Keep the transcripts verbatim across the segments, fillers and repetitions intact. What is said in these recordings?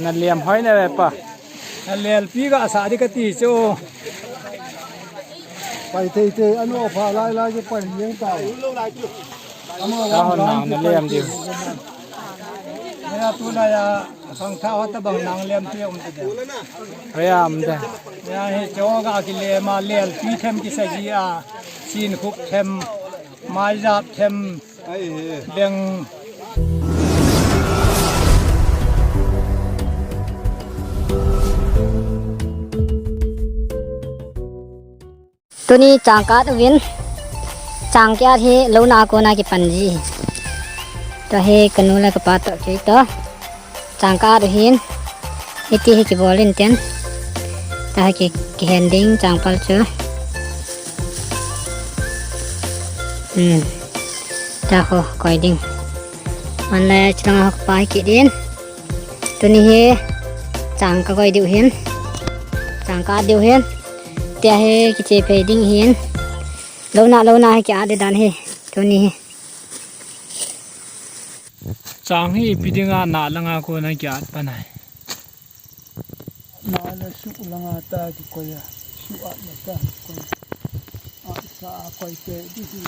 Na liam hoi na ve pa. Na liam pi ga sa di ka ti chu. Pai tei tei, ano pha lai lai ke pai liang ta. Ka hon nang na liam diu. Ya tu na ya, sang tha ho ta bang nang liam ti um ta de. Liam de. Ya hi cho ga ki le ma liam pi them ki sa ji a. Sin khup them, mai jap them. Beng. Tuni chang ka at uvin, chang ki at hi louna a kona kipan ji. Tua hi ka nu le ka pa toh kei toh. Chang ka at u hin. Hiti hi kibol in tin. Tua hi ki, kihen ding changpal chu. Hmm. Tua ho koi ding. Man le chang ho pa hi kit in. Tuni hi chang ka koi diu hin. Chang ka at diu hin. Tua hi kiche phei ding hin. Louna, louna hi ki at di dan hi. Tuni hi. Chang hi ipi dinga na langa kona ki at pan ai. Na la su langa ta ki koi a. Su at la ta ki koi a. At sa a koi te di hi.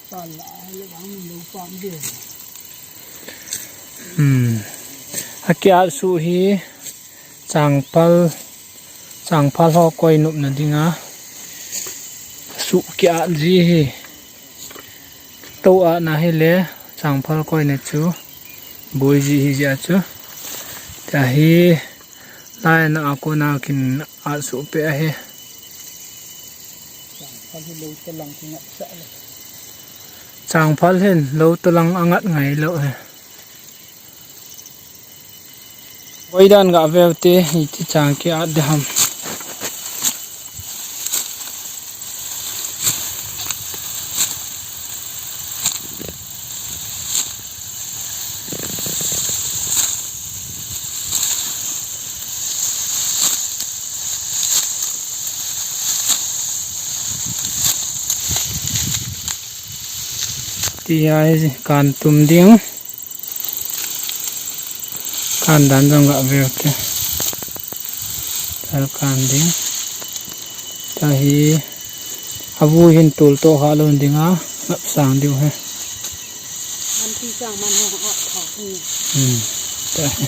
Sa la le bang lo pan de. Hmm. A ki at su hi. Changpal, changpal ho koi nopna dinga. Su ki at ji hi. To atna hi le, changpal koina chu. Boi ji hi jia chu. Tua hi, lai na a kona kin at su pe ahi. Changpal hin lo to lang angat ngai lo hi. Koi dan ga veu te, iti chang ki at de ham. Ti ai kan tum ding. Kan dan jong ga veu te. Tal kan ding. Tua hi. Avu hin tul to ha lo ding a. Ngap sang diu he. An ti sang man ho ha tha. Hmm. Tua hi.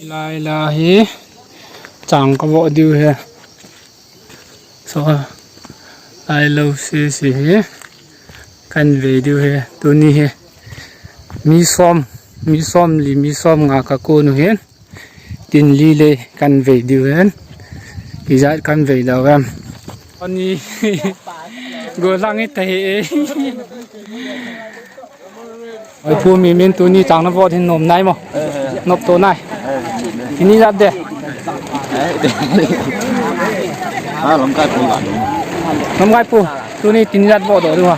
Lai la hi chang ka vo diu he. So, lai lo si si hi kan ve diu he. Tuni hi mi som, mi som li, mi som nga ka ko nu hin. Tin li le kan ve diu hen. Ijat kan ve dau em. Ani go lang i te he. Oi pu mi min tuni chang na vot hin nom nai mo. Nop to nai. Ini jat de. Ah, lam kai pu. Lam kai pu. Tuni tin jat vot do du ha.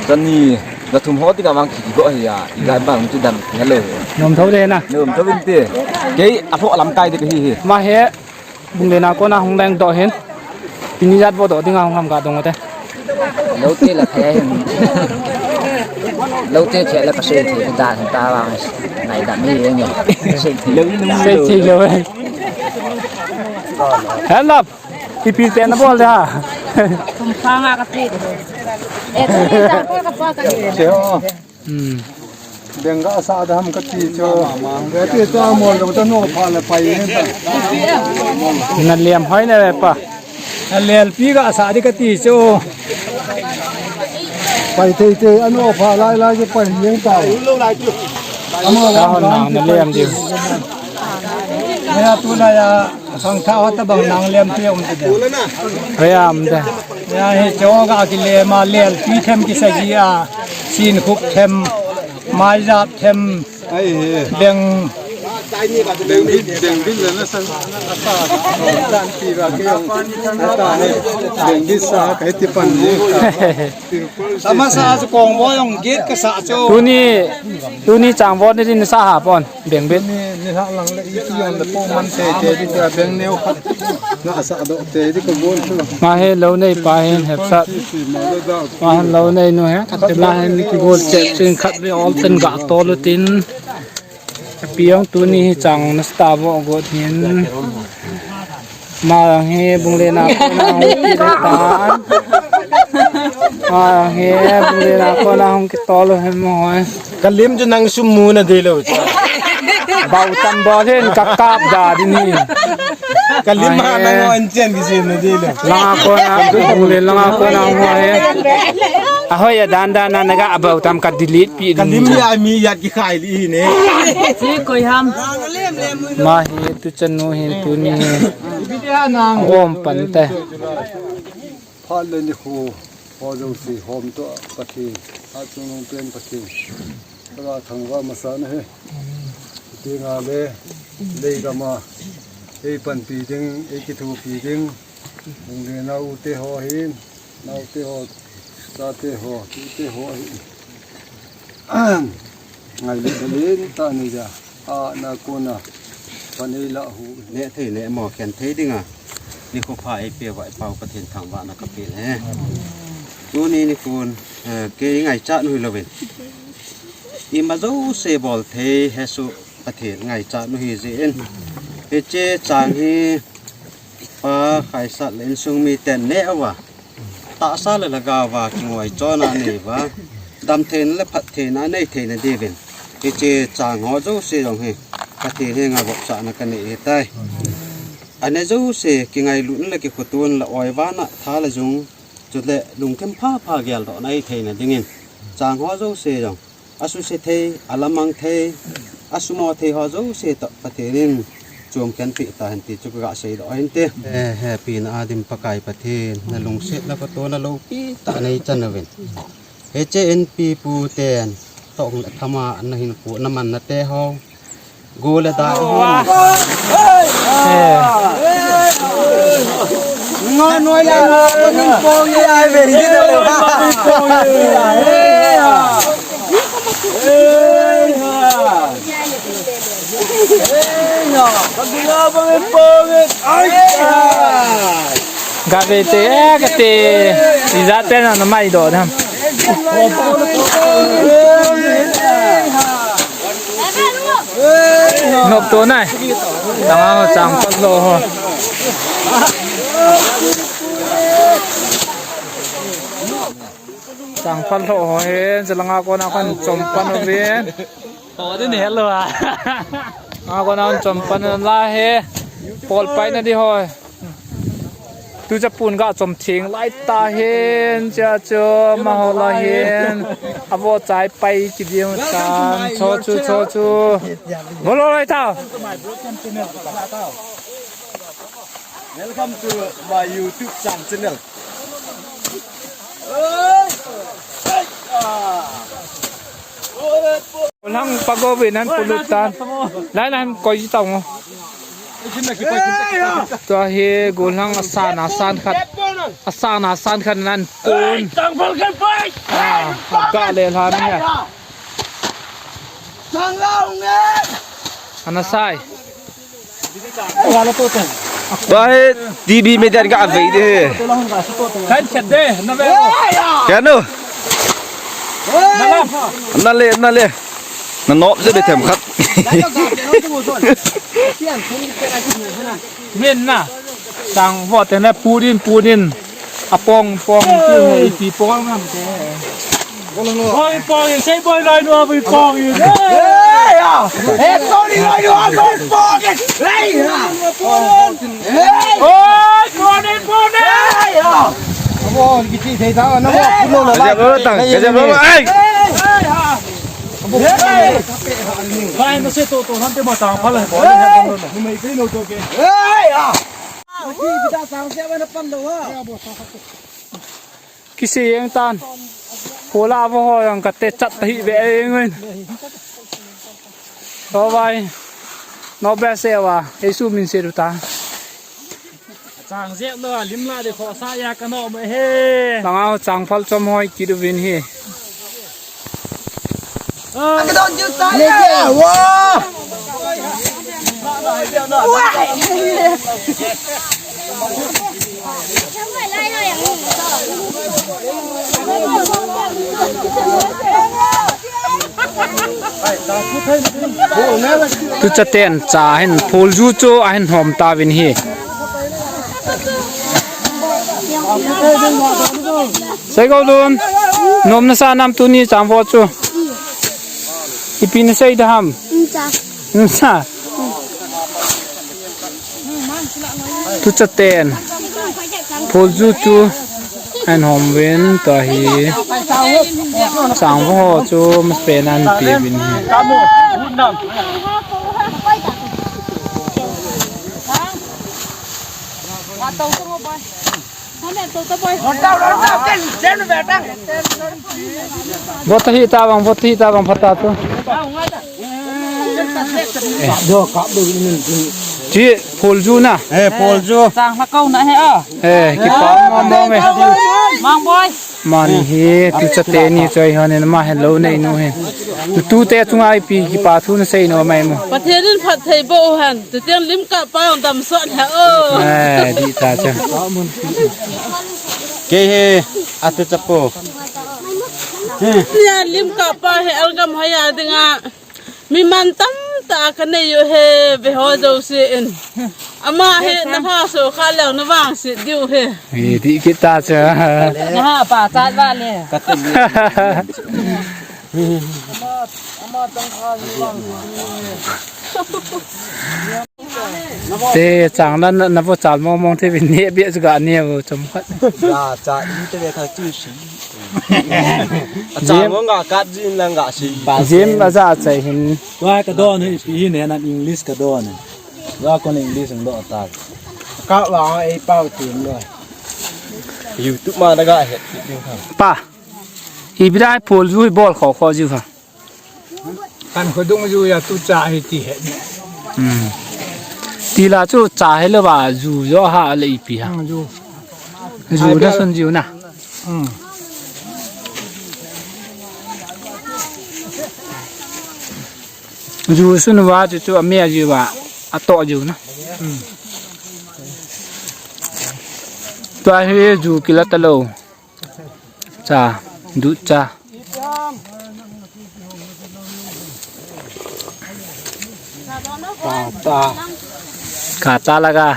Tani. Ga thum ho ti ka mang ki go hi ya. I ga bang ti dam na lo. Nom tho de na. Nom tho bin ti. Kei a pho lam kai de hi hi. Ma he. Bung le na ko na hung dang do hin. Pini jat bo do ding a hung ham ga dong te. Lo te la the hin. Lo te che la ka se te da ta wa. Nai da mi ye nge. Se te lo. Hello. Ipi te na bol de ha. Kum sanga ka ti. Eh, tuni chang ko ka pa ka ni. Che ho. Hmm. Beng ga sa da ham ka ti cho. Ga ti cho mo lo ta no pha la pai ni ta. Na liam hoi na pa. Na liam pi ga sa di ka ti cho. Pai tei tei ano pha lai lai cho pai ni ta. Amo la hon na na liam di. Ya tu na ya. Sang tha ho ta bang nang liam ti um te de. Re am de. Ya hi cho ga ki le ma liam ti them ki sa ji a. Sin khup them. Mai jap them. Ai he. Beng. Beng bit, beng bit le na sa. Tan ti ba ke yong. Ta he. Beng bit sa ka ti pan ni. Tamasa chu kong bo jong get ka sa chu. Tuni, tuni chang bo ni din sa ha pon, beng bit. Ni, ni ha lang le i ti jong le po man te te di ka beng neo khat. Na sa do te di ka bol chu. Ma he lo nei pa hin hep sat. Ma han lo nei nu he. Khat te la hin ki bol che chin khat le ol ten ga to lu tin. Apiang tuni hi chang na sta vo got hin. Ma hi bung le na ko na hung ki le tan. Ma hi bung le na ko na hung ki tol hem mo hoi. Kalim chu nang sum mu na de lo. Bau tam bo hin ka kap da di ni. Kalim ma nang on chen ki sin na de lo. Langa ko na bung le langa ko na mo he. Ahoi ya dan dan na ga abau tam ka delete pi di. Kalim ya mi yat ki khai li hi ne. Chi koi ham. Ma hi tu chanu hin tuni hi. Om pan te. Phat le ni khu ho jong si hom to Pathen. A chung nung pen Pathen. Ka thangvah masa na he. Ti nga le lei gama. Ei panpi ding, ei kithupi ding. Hung le na u te ho hin. Nau te ho, cha te ho, tu te ho hi. Ngai le le ta ni ja. A na ko na. Pan ei la hu. Ne thei ne mo khen thei dinga. Ni khu pha ei pe vai pau Pathen thangvah na ka pe le. Tuni ni kun, eh, ke ngaichat nu hi lo ve. Ima jouse bol thei hesu Pathen ngaichat nu hi jeh in. Hiche chang hi Pa Khaisat le insung miten neh uva, tahsa le lhagao va kingoi chonna anei uva, damtheina le phattheina anei theina diuvin, hiche chang ho jouse jong hi Pathen henga vopsahna kanei ahitai. Aneh jouse kingailutna le kikhotona le oivana tha le jung, chule lungthim phapha geldohna ahi theina dingin, chang ho jouse jong asuse thei, alamang thei, asumo thei ho jouse toh Pathen in chomkhenpeh tahen ti chu kaga seidoh ahin te. Eh, hepina a dim Pakai Pathen, na lungsetna kotona loupi tah nei chan uvin. Hiche inpi pu ten, tong le thama na hinkho na manna te ho. Go le da. Ngo noi la ngo ko ning pong ye ai ve ji de lo. Ga ve te, eh, ka te. Ija te na na mai do dam. Nop to nai. Langa ho chang phat lou ho. Chang phat lou ho he, chalanga kona kon chom pan uvin. Ho de ni hello a. Langa kona kon chom pan la he. Pol pai na di ho. Tu chapun ga chom theng lai ta hen, cha chu ma ho la hen. Avo chai pai ki diu tan, cho chu, cho chu. Bolo lai ta. Welcome to my YouTube channel. Lang pago ve nan pulut tan. Lai nan koi ji tong. Tua hi gollhang asan, asan khat. Asan, asan khat nan pun. Ah, ga le lhan hi. Ana sai. Tua hi T V media ga vei de. Kan chet de, na ve. Kya no? Na le, na le. Na nop je be them khat. Min na. Sang vo te na pu din, pu din. Apong, pong, ti he, ipi pong ngam te. Pong, pong, sei boi loi nu, boi pong, eh. Eh, ya. Eh, sorry, loi nu, boi pong, eh. Hey, ya. Oi, pong, pong, eh. Eh, ya. Abo, kiti thei tha, na, pun lo la. Kajap lo tang, kajap lo, ai. Eh, ya. Bai, na se to, to, han te ma tang, pha la, bo le, bo le. Numei pe no to ke. Eh, ya. Kisi jeng tan. Pula vo ho jong kate chat ta hi ve jeng in. To vai. No be se va. Jesu min se ru ta. Chang jep lo, lim la de kho sa ya ka no me he. Langa ho chang phal chom hoi kit uvin hi. Tuchaten cha hin phulju chu ahin hom tauvin hi. Seigoulun, nom nasa nam tuni chang vo chu. Ipi nasei da ham? Nsa. Nsa. Tuchaten phulju chu ahin hom uvin tua hi. Chang vo ho chu masapen ahin pe uvin hi. Bot hi ta bang, bot hi ta bang, phata tu. Chi phulju na. Eh, phulju. Sang la kau na he a. Eh, kipa mo mo me. Mang boi. Mani hi tuchate ni choi hon in ma hello nei nu hi. Tu, tute chunga ipi kipa thu nasei nom mai mo. Pathen in phatthei boh u hen. Tuten lim kap pa jong damsot hen o. Eh, dih ta cha. Kei hi atuchapo. Nia lim kap pa hi algam hoi a dinga. Mi mantam tah kanei u hi ve ho jouse in. Ama hi na pha so kha leu na vangset diu hi. Hi dih kit ta cha. Na ha pa chat va le. Te chang na, na, na vo chal mong mong te vin ne bia chu ga ne vo chom khat. Ga cha in te ve kha chu si. A chang mong ga kat jin lang ga si. Jim a ja chai hin. Wa ka don hi pi hin he nan English ka don. Wa kon English ang do ta. Ka wa ei pau tin lo. YouTube ma na ga he. Pa. Hi bidai phulju hi bol kho kho jiu ha. Kan khodung ju ya tucha hi ti he. Hmm. Ti la chu cha he lo ba ju jo ha le ipi ha. Hmm, ju. Ju na sun ju na. Hmm. Ju sun va chu chu a me ju va a to ju na. Hmm. Tua hi ju kila ta lo. Cha, du cha. Ta, ta. Ka ta laga.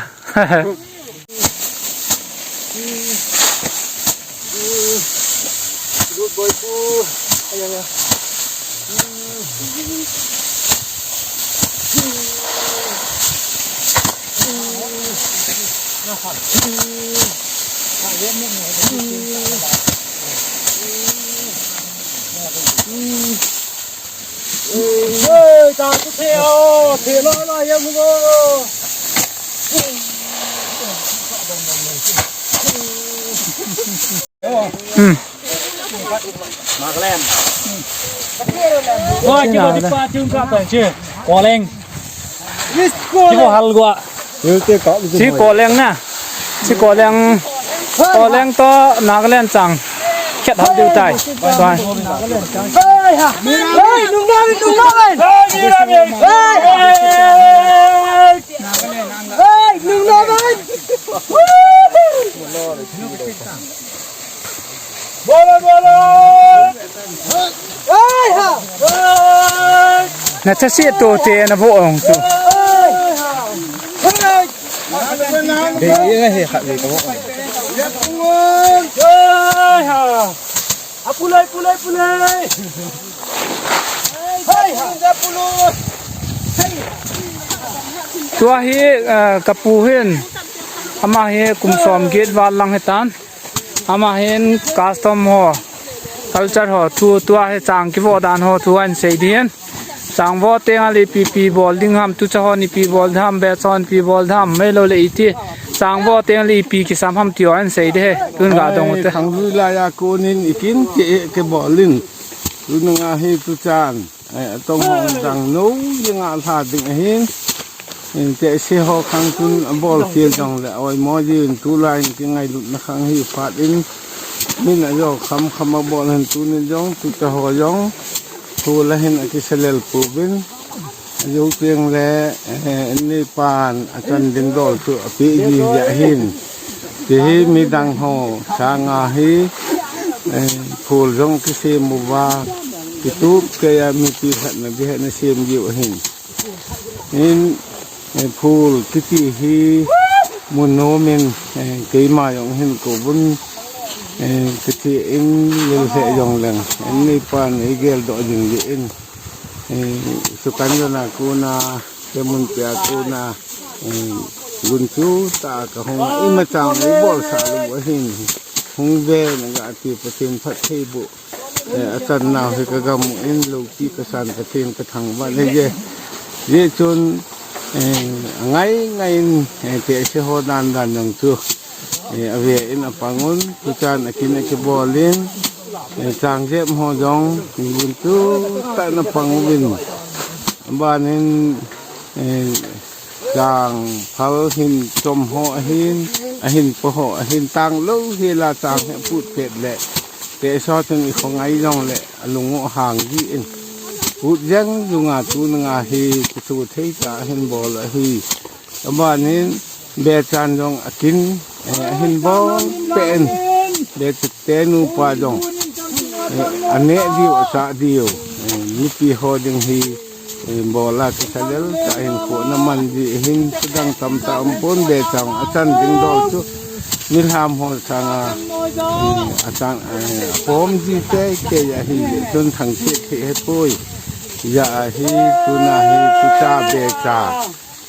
Good boy, pu. Ê, ta tu theo, theo lo lo yang mu. Hmm. Oi, kibo di pa chung ka tong chi. Koleng. Kibo hal gua. Si Koleng na. Si Koleng. Koleng to Nagaland chang. Khet hal diu tai. Tua. Hey, nung na, nung na, hey. Hey, nung na, hey. Bolo, bolo. Hey. Na cha si to te na vo ong tu. Hey. Hey. Hey, hey, hey, hey, hey, hey. Apulai, pulai, pulai. Hai, ha, apulai. Tua hi, eh, kapu hin. Ama hi kum som get val lang hitan. Ama hin custom ho, culture ho, thu, tua hi chang kivo dan ho, thu ahin sei ding hin. Chang vo teng le ipi ipi bol ding ham, tucha hon ipi bol ding ham, becha hon ipi bol ding ham, meilou le iti. Chang vo teng le ipi kisam ham ti ho ahin sei ding hi. Tun ga dong u te. Khanglui lai a konin ikin ke, kibol in. Tun nga hi tuchan. Ai, atong hong dang no, jing a lha ding ahin. In te se ho khang tun abol khel jong le, oi mo ji in tulai in kingailutna khang hi phat in. Min ajo kham kham abol hin tunin jong, tucha ho jong. Thu la hin akisalel pu bin. Ajo piang le, eh, ni pan achan ding dol chu api ji ja hin. Ti hi midang ho, sanga hi, eh, phul jong kisem uva, kitup kei a mipi khat na ding hi na sem jiu ahin. In, eh, phul kiti hi mun nom in, eh, keima jong hin kou vun, eh, kiti in lel he jong leng. In ni pan i gel doh ding ding in, eh, sukan jona kona, kemun pia kona, eh, gun chu ta ka hung, ima chang i bol sa lu ahin. Hung ve na ga ti Pathen phatthei boh. Eh, achan nau hi ka gam in loupi ka san Pathen ka thangvah le je. Je chun, eh, ngai ngai in, eh, te se ho dan dan jong chu. Eh, ave in apang un, tuchan akin akibol in, eh, chang jep ho jong, gun chu ta na pang uvin. Ban in, eh, Chang phal hin chom ho ahin, ahin po ho ahin tang lou hi la chang hi put pet le. Te so tun i khongai jong le alung u hang ji in. Put jeng junga tun nga hi kutu thei ta ahin bol ahi. Aban hin be chan jong akin, eh, ahin bol pe in. Be te nupa jong, eh, ane diu, asa diu, eh, mipi ho ding hi, eh, bola kisalel, ka hin ko na man ji hin, sudang tam ta um pon be chang, achan ding dol chu, milham ho sanga, eh, achan, eh, pom ji te, te ya hi, tun thang che the he poi, ya hi, tuna hi, tuta be cha.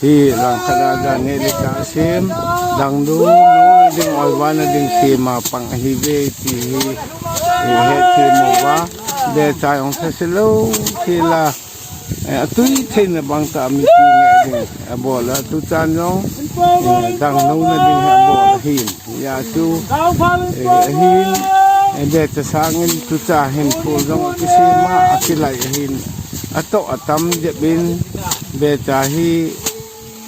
Hi lang khat a dan ne le ka sem, dang du, nu na ding oi va na ding sem a pang ahi ve ti hi, hi he ti mo va, be cha ong sa se lo, ti la, eh, atui thei na bang ta mi ti ne ding, a bol a tu chan jong, eh, dang nu na ding he a bol a hin, ya chu, eh, hin, eh, be cha sang in tu cha hin phul jong a ki sem a, a ki lai a hin, a to a tam jep in, be cha hi,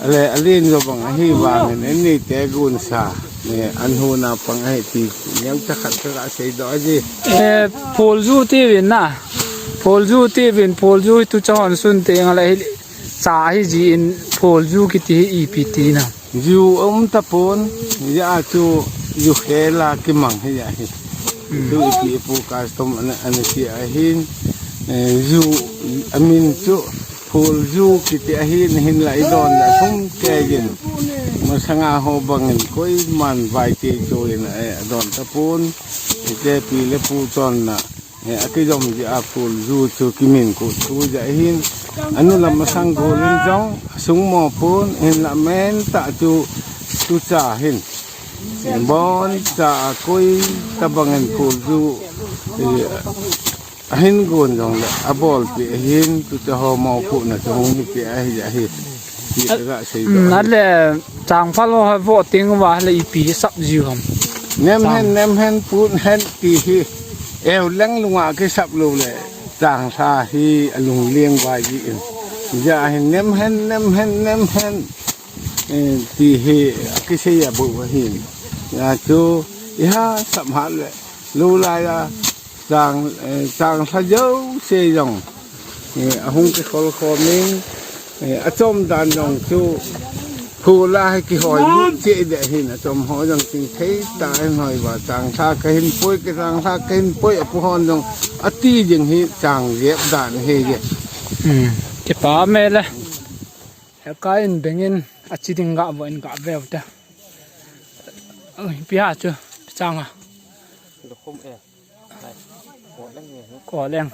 Ale, alen jo bang ahi vangin, anni te gun sa, ne, an hu na pang ahi ti, niam cha khat ka ga sei doh ji. Eh, phul ju ti vin na. Phul ju ti vin, phul ju tu cha hon sun te nga le hi, cha hi ji in phul ju kiti hi ipi ti na. Ju um ta pon, ya chu ju khela ki mang hi ya hi. Hmm. Ju ipi pu custom an, an ti ahin, eh, ju amin chu Phul ju kiti ahin, hinla i don le sum kei jin. Masanga ho bangin koiman vai te chu in, eh, a don ta pon. I te pi le pu chon na, eh, a kijom ji a phul ju chu kimin ku thu ja hin. Anu lam masang golin jong, sung mo pon, hinla men ta chu, chu cha hin. Bon cha a koi ta bangin phul ju, eh, Ahin gon jong le, a bol pi ahin, tu te ho mo pu na tu hung ni pi ahi, ahi. Ti ka ga sei do. Hmm, a le, chang phal ho vo ting va le ipi sap ji ham. Nem hen, nem hen, pun hen ti hi. Eu leng lunga ki sap lo le, chang sa hi a lung liang va ji in. Ja hin nem hen, nem hen, nem hen. Eh, ti hi, ki sei a bu va hin. Ya chu, i ha sap ha le, lu la ya. Chang, eh, chang sa jo se jong. Eh, ahung ki khol khom in, eh, a chom dan jong chu. Phu la hai ki hoi lu che de hin a chom ho jong ting thei ta hin hoi va chang sa ka hin poi, ka chang sa ka hin poi a pu hon jong. A ti jing hi chang jep dan hi je. Hmm. Ki pa me le. He ka in beng in a chi ding ga vo in ga veu te. Oi, pi ha chu, chang a. Koleng.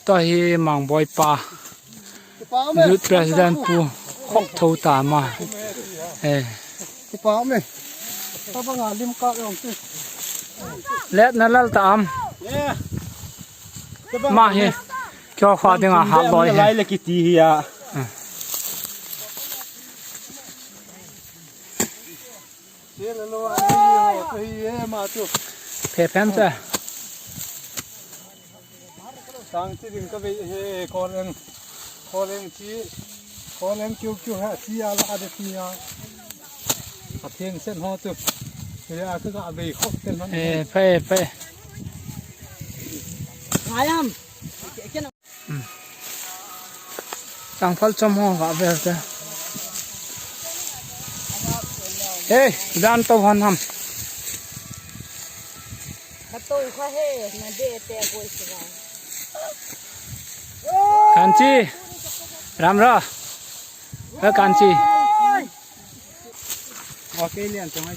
Tua hi Mangboi pa. Youth President Pu Khoptho Tama. Eh. Letna lal ta am. Ma hi. Kyo khwa dinga ha loi hi. Lai le kiti hi a. Phe phen cha. Sang chi ding ka vei he, koleng, koleng chi, koleng kiu kiu ha, chi a la de chi a. A theng sen ho tu. He a ka ga vei khop ten han. Eh, phe, phe. Ayam. Changphal chom ho ga vel te. Hey, dan to hon ham. Ka to kha he, na de te koi si ba. Kanchi, ram ra. He Kanchi. Okay, lian chong hai.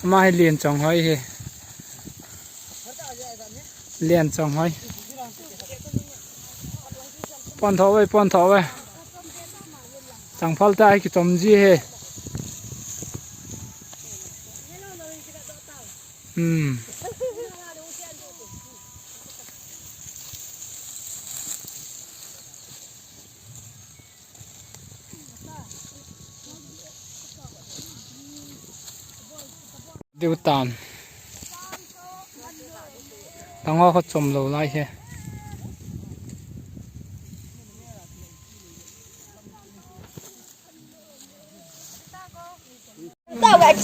Ama hi lian chong hoi hi. Lian chong hoi. Pon tho ve, pon tho ve. Changphal ta hi kichom ji he. Hmm. Diu tan. Tang ho chom lou lai he.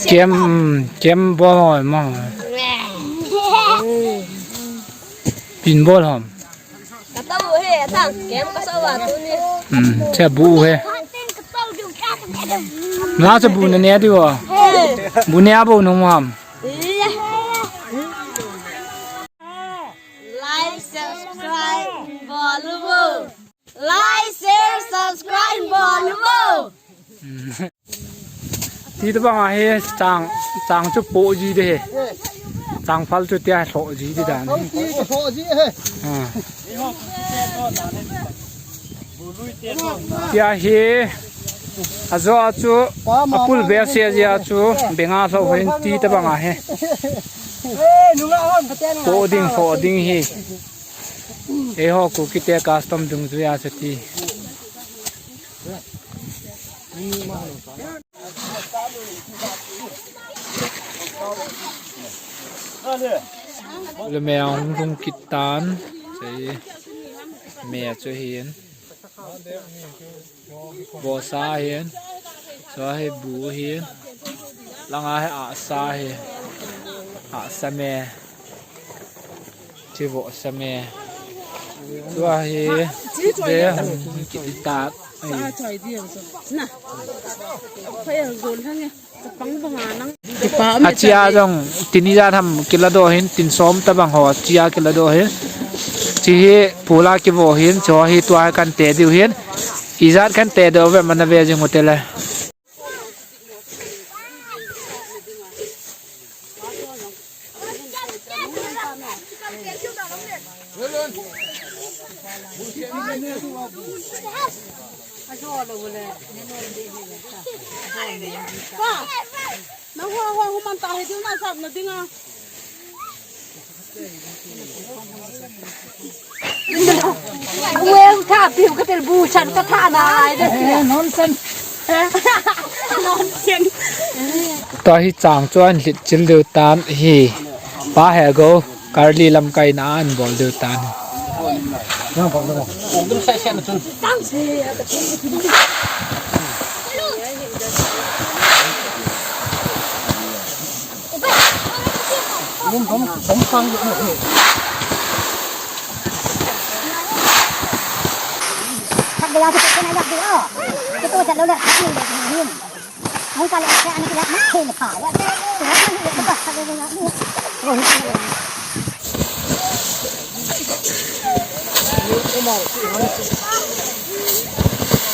Kem, kem bol hoi mo. Pin bol hom. Ka tau he, tang, kem ka sa wa tu ni. Hmm, che bu he. Na che bu ne ne di wa. Bu ne a bu nung ham. Like, subscribe, bol bo. Like, share, subscribe bol bo. Ti tabang a hi chang, chang chu po ji de he. Changphal chu tia hlo ji de dan. Ti hlo ji he. Ah. Tia hi ajo a chu apul be se ji a chu benga hlo hin ti tabang a he. Po ding, hlo ding hi. Eiho Kukite custom dungjuia chu ti. Le me a hung lhung kit tan. Sei me a chu hin. Vohsa hin. Chua hi bu hin. Langa hi ahsa hi. Ahsa me. Chi vohsa me. Chua hi. Be hung kit tan. Ai. Achia jong tin ijat ham kiladoh hin, tin som tabang ho achia kiladoh hin. Chi hi pula kivoh hin, chu hi tua hi kan te diu hin. Ijat kan te diu ve mana ve jing u te le. Pa, nang hua hua human ta hi diu na sap na dinga. Well, tha piu ka tel bu chan ka tha na ai de. Eh, nonsense. Nonsense. Tua hi chang chuan hlit chil deu tan hi. Pa he go, Karli lamkai na an bol deu tan.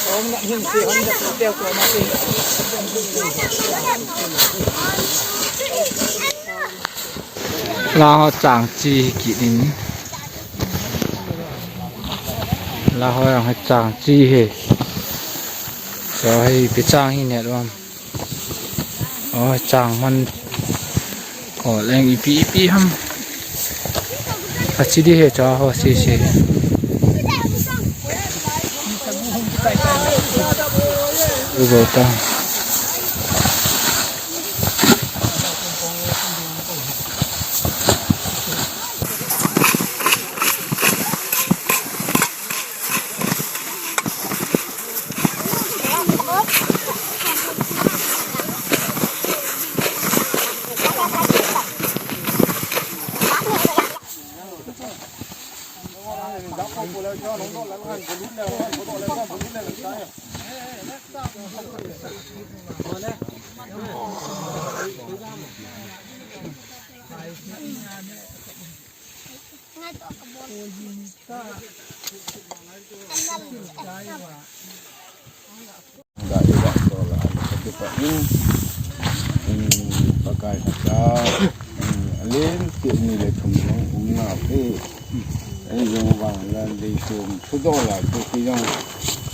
Lang ho chang chi hi kit in. Lang ho jong hi chang chi hi. Cho hi pi chang hi net uam. Oi, chang man. Ol eng ipi ipi ham. Achi di he cho ho si si. Ubo ta. Da ida tola, ano, kati pa in, in, Pakai kata, in, alen, ti ni le thum jong, um na pe. Ei jong vang la, dei tum, thu do la, tu ki jong,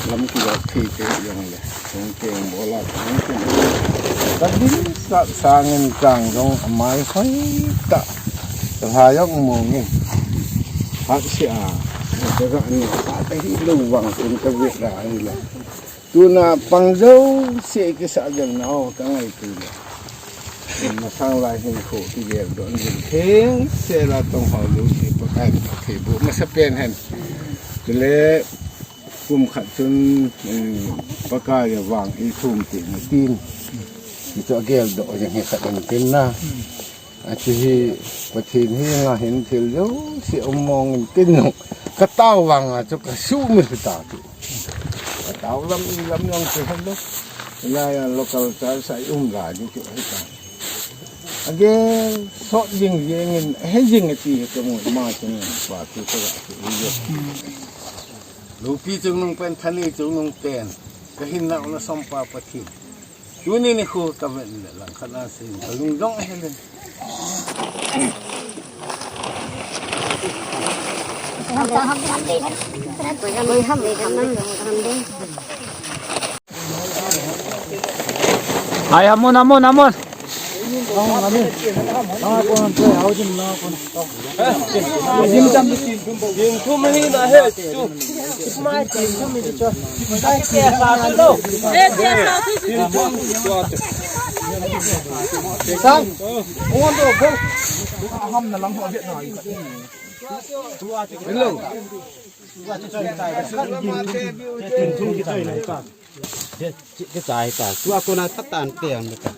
lam ki jong, thi te jong le, tum keng bola, tum keng. Ka din sa, sangin kang jong, amai hoi ta. Ka ha jong mong in. Hat si a. Ka ga ni, sa ta hi lo vang, tum ka vet la, hi la. Tuna pang jouse kisa jong na o ka ngaito le. Masang lai hinkho kigel doh jing theng sela tong ho jouse Pakai in phatthei boh masa pen hen. Chule kum khat chun, um, Pakai a vang i thum ti na tin. Kichu agel doh jing hi khat in tin na. Achu hi Pathen henga hin thil jouse um mong in tin jong ka tao vang a chu ka sumil ta ti. Ka tao lam in lam jong chu helo. Hilai a local church a i um lai di chu hita. Agel sot jing jeng in he jing ati ka mu ma chu pa chu ka ga chu hi jo. Lupi chungnung pen, thani chungnung pen, ka hinna u na sompa Pathen. Tuni nikho ka ven le lang khat na sin, ka lung jong a helen. Ai, amun, amun, amun. Hello. Kichai ta, tua kona thatan te an ta.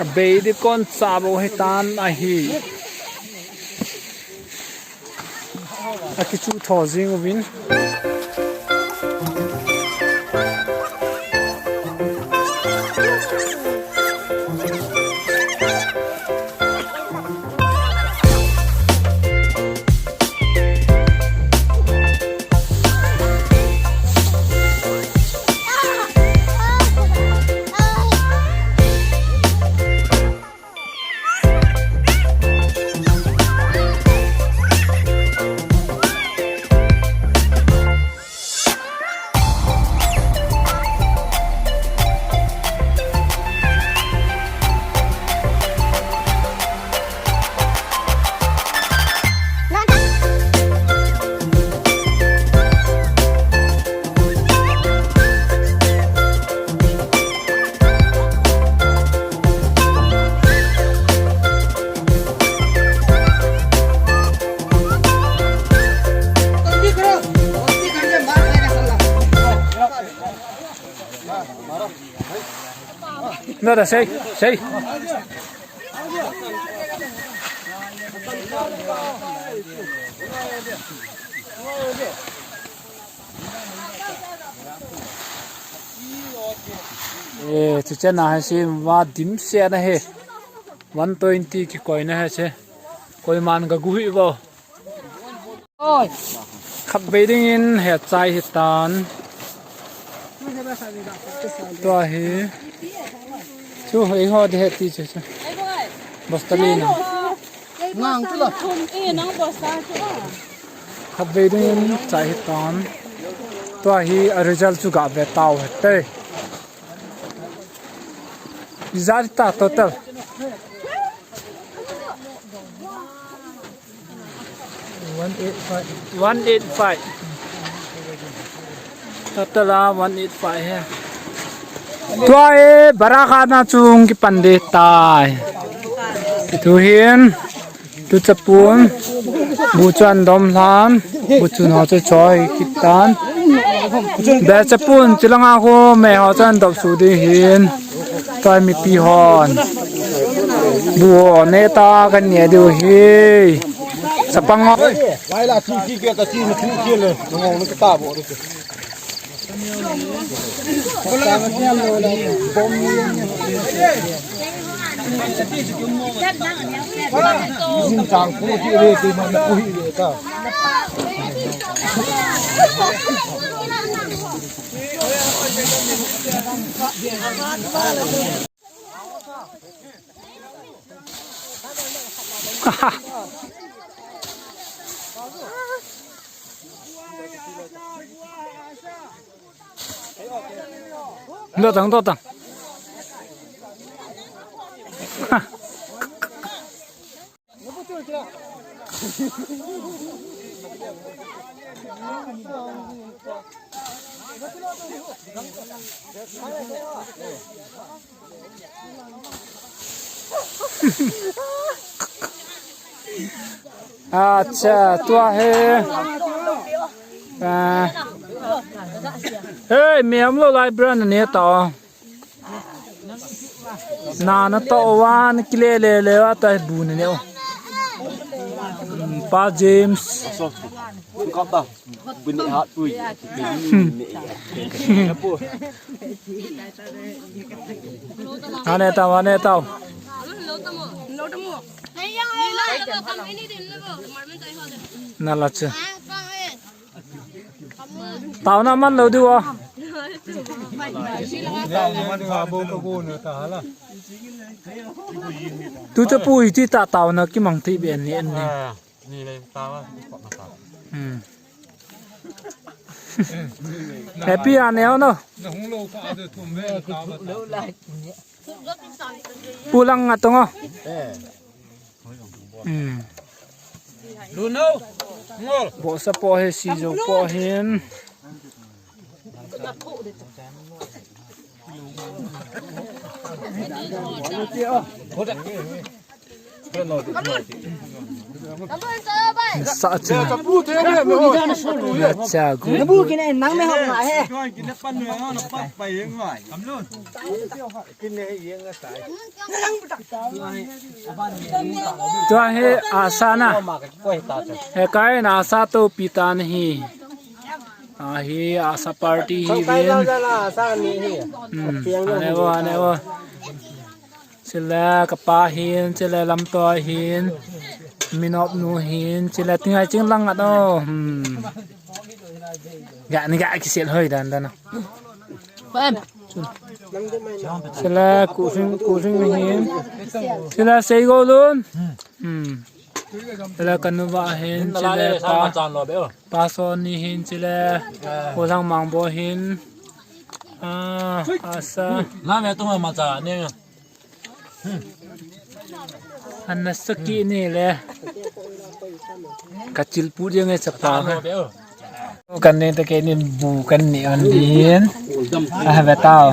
Abei di kon cha bou hitan ahi. Akichu tho jing uvin. Nada, sei, sei. Eh, chuche na hai si va dim se na he. One twenty kikoi na hai se. Koiman ga guhi vo. Oi. Khatvei dingin he chai hitan. Tua hi. Chu hei ho de he ti chu chu. Basta li na. Ngang chu la. Khatvei dingin chai hitan. Tua hi a result chu ga ve tau hite. Ijat ta total. One eight five. One eight five. Total a one eight five he. Tua e, bara kha na chung kipan de tai. Tu hin, tu chapun, bu chuan dom hlan, bu chun ho chu choi kitan. Be chapun, tilanga ho, me ho chuan dop su ding hin. Tua mipi hon. Bu ho ne ta kan ne diu hi. Chapang ho. Vai la chu ki ke ta chi ni chu ki le. Ngong ni ka ta bo de. Jin chang ko ki le ki man ko hi le ta. Lo tang, lo tang. Acha, tua he. Ah. Hey, mi am lo lai brand ne ta. Na, na to wan kile le le wa ta bu ne o. Hmm, Pa James. Kap ta. Bune hat pui. Ane tau, ane tau. Na la che. Taona man lo diu a. Tu chapui ti ta taona kimang ti ben ni en ni. Hmm. Happy a neo no. Pulang atong o. Hmm. Luno. Ngol. Bo sa po he si jo po hin. Sa chu. Cha gu. Tua hi asa na. He kai na asa to pi ta na hi. A hi asa party hi vin. Hmm. Ane vo, ane vo. Chule kapa hin, chule lamto hin, minop nu hin, chule tingai ching lang at o. Hmm. Ga ni ga kisil hoi dan dan. Chule kusing, kusing hin. Chule sei go lun. Hmm. Chule kanuva hin, chule pa, pa son ni hin, chule ko sang mang bo hin. Ah, asa. Na me tu ma cha ne. Anna saki ni le. Ka chil pu dia ngai chapa. Kan ne ta ke ni bu kan ni an din. A ha ve tao.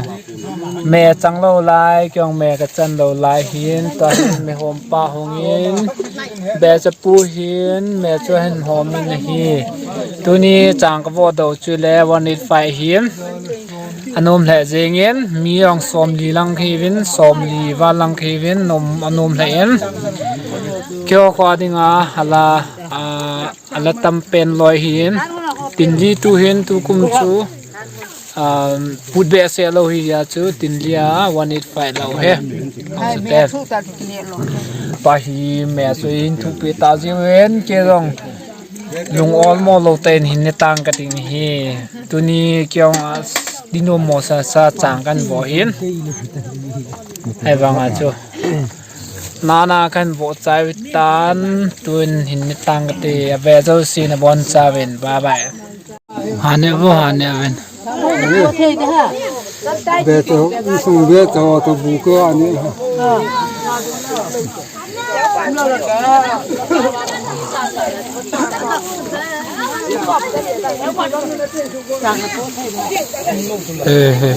Me chang lo lai, kyong me ka chan lo lai hin, ta hin me hom pa hong in. Be cha pu hin, me chu hin hom in hi. Tuni chang ka vo do chu le one eight five hin. Anom lheh jengin, mi jong somli lang kivin, somli val lang kivin, nom, anom lheh in. Keiho kho dinga, ala, a, ala tam pen loi hin. Tinli tu hin, tu kum chu, a, put be se lo hi ya chu, tinli a, one eight five lo he. Pa hi me chu hin thu pe ta jiu hen, kei jong. Lung ol mo lo ten hin ni tang ka ding hi. Tuni kyong a dinu mo sa sa chang kan vo hin. Ai vang a chu. Nana kan vo chai tan tun hin ni tang ka ti a ve zo si na bon sa ven. Bye bye. Ha ne vo ha ne ven. Beto, isung beto, to buko ani. Eh, eh.